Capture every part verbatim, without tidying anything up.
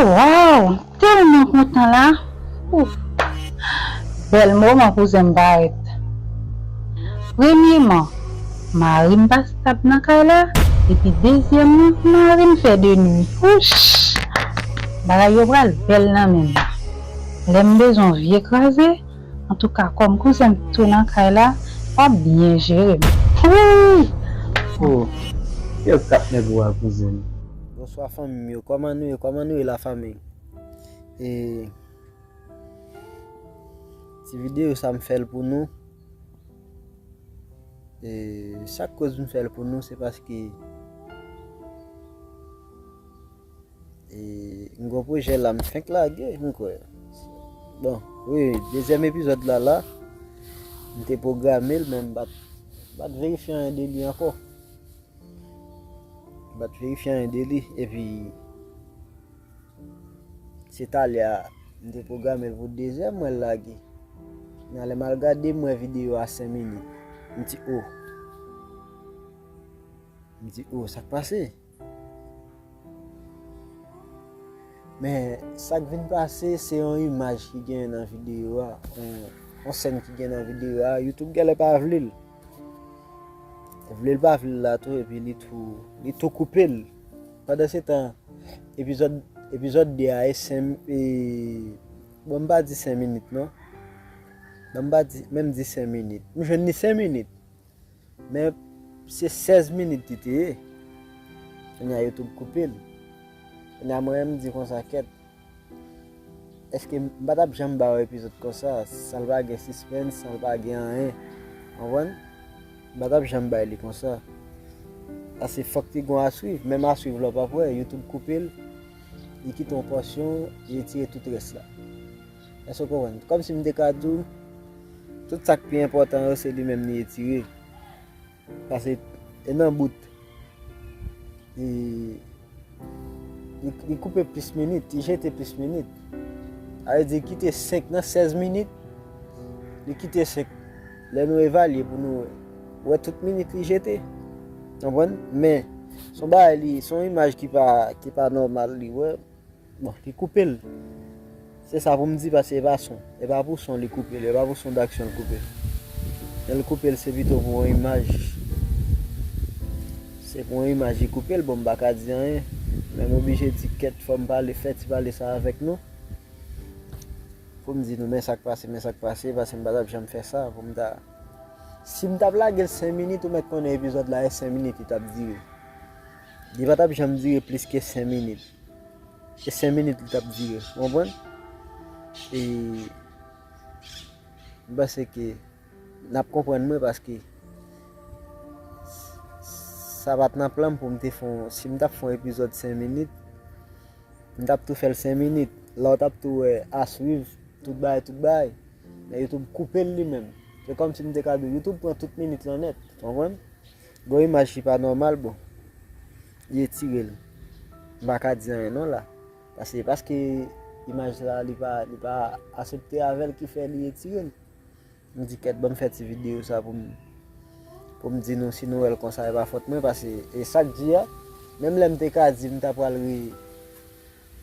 Waw, m tèlman kontan la. Ouf. Bèl moman kouzen m parèt. Premyeman, mari m pase t ap nan kay la, epi dezyèmman, mari m fè de nwi. Wouch! Bagay yo pral bèl nan men m. Lè m bezwen yon vye kraze, antouka, kòm kouzen m tou nan kay la, w ap byen jere m. Wouy! Oh, kèl kat nèg ou a, kouzen m. Bonswa fanmi m yo, kòman nou ye? Kòman nou ye lafanmi? E, ti videyo sa m fè l pou nou. E, sa k koz m fè l pou nou, se paske, e, m gon pwojè la, m fenk lage, m kwè. Bon, wi, dezyèm epizòd la, la, m te pwograme l, men m pa t, m pa t verifye anyen de li ankò. M pa t verifye anyen de li, epi se talè a, m te pwograme l pou dezè, m wè l lage. Men lè m al gade, m wè videyo a senk minit. M di, o. M di, o, sa k pase? Men, sa k vin pase, se yon imaj ki genyen nan videyo a, yon, yon sèn ki genyen nan videyo a, YouTube genlè pa vle l. Vle l pa vle l la tou, epi li tou, li tou koupe l. Pandansetan, epizòd, epizòd de a e senk, e, bon, m pa di senk minit, non. Bon, m pa di, menm di senk minit. M jwenn li senk minit. Men, se sèz minit li te ye. Kounye a, YouTube koupe l. Kounye a, mwen menm, m di konsa, kèt. Èske m pa t ap janm ba yo epizòd konsa, san l pa gen sispens, san l pa gen anyen? Konprann? M pa t ap janm bay li konsa. Paske fòk te gon aswiv, menm aswiv la w p ap wè, YouTube koupe l, li kite yon pòsyon, li retire tout rès la. Èske w konprann? Kòmsi m te ka di w, tout sa k pi enpòtan yo, se li menm li retire. Paske, e nan bout, li, li, li koupe plis minit, li jete plis minit. Sa vle di, li kite senk nan sèz minit, li kite senk. Lè nou evalye pou nou wè, wè tout minit li jete. Konprann? Men, se yon bagay li, se yon imaj ki pa, ki pa nòmal li, wè. Bon, li koupe l. Se sa pou m di, paske e pa son. E pa pou son li koupe l, e pa pou son d'action l koupe l. Lè l koupe l, se pito pou yon imaj. Se pou yon imaj li koupe l, bon, m pa ka di anyen. Men m oblije di kèt, fò m pale, fè ti pale sa avèk nou. Pou m di nou, men sa k pase, men sa k pase, paske m pa t ap janm fè sa, pou m ta, si m t ap lage l senk minit, ou mèt konnen epizòd la, e senk minit li t ap dire. Li pa t ap janm dire plis ke senk minit. E senk minit li t ap dire, w konprann? E m panse ke n ap konprann mwen paske sa pa t nan plan m pou m te fè yon, si m t ap fè yon epizòd senk minit, m t ap tou fè l senk minit. La w t ap tou wè aswiv, tout bagay, tout bagay. Men YouTube koupe l li menm. Se kòmsi m te ka di w, YouTube pran tout minit lan nèt, w konprann? Gon imaj ki pa nòmal, bon, li retire l. M pa ka di anyen non la. Paske, paske imaj la, li pa, li pa asepte avè l ki fè li retire l. M di, kèt, ban m fè ti videyo sa pou m, pou m di nou, si nou wè l konsa, e pa fòt mwen, paske e sa k di a, menm lè m te ka di m ta pral re,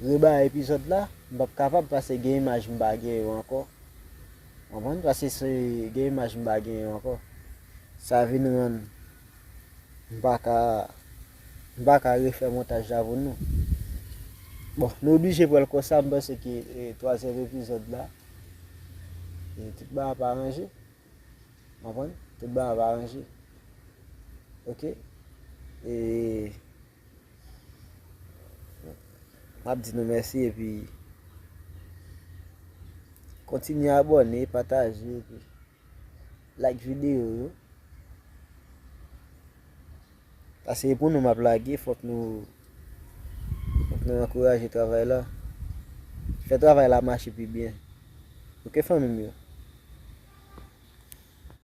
rebay epizòd la, m p ap kapab, paske gen imaj m pa gen yo ankò. Konprann? Paske se gen imaj m pa gen yo ankò. Sa vin rann m pa ka, m pa ka refè montaj la pou nou. Bon, nou oblije pran l konsa, m panse ke, e, twazyèm epizòd la, e, tout bagay ap aranje. Konprann? Tout bagay ap aranje. Oke? E, m ap di nou mèsi epi kontinye abòne, pataje epi like videyo yo. Paske e pou nou m ap lage, fòk nou, fòk nou ankouraje travay la. Fè travay la mache pi byen. Oke, fanmi m yo?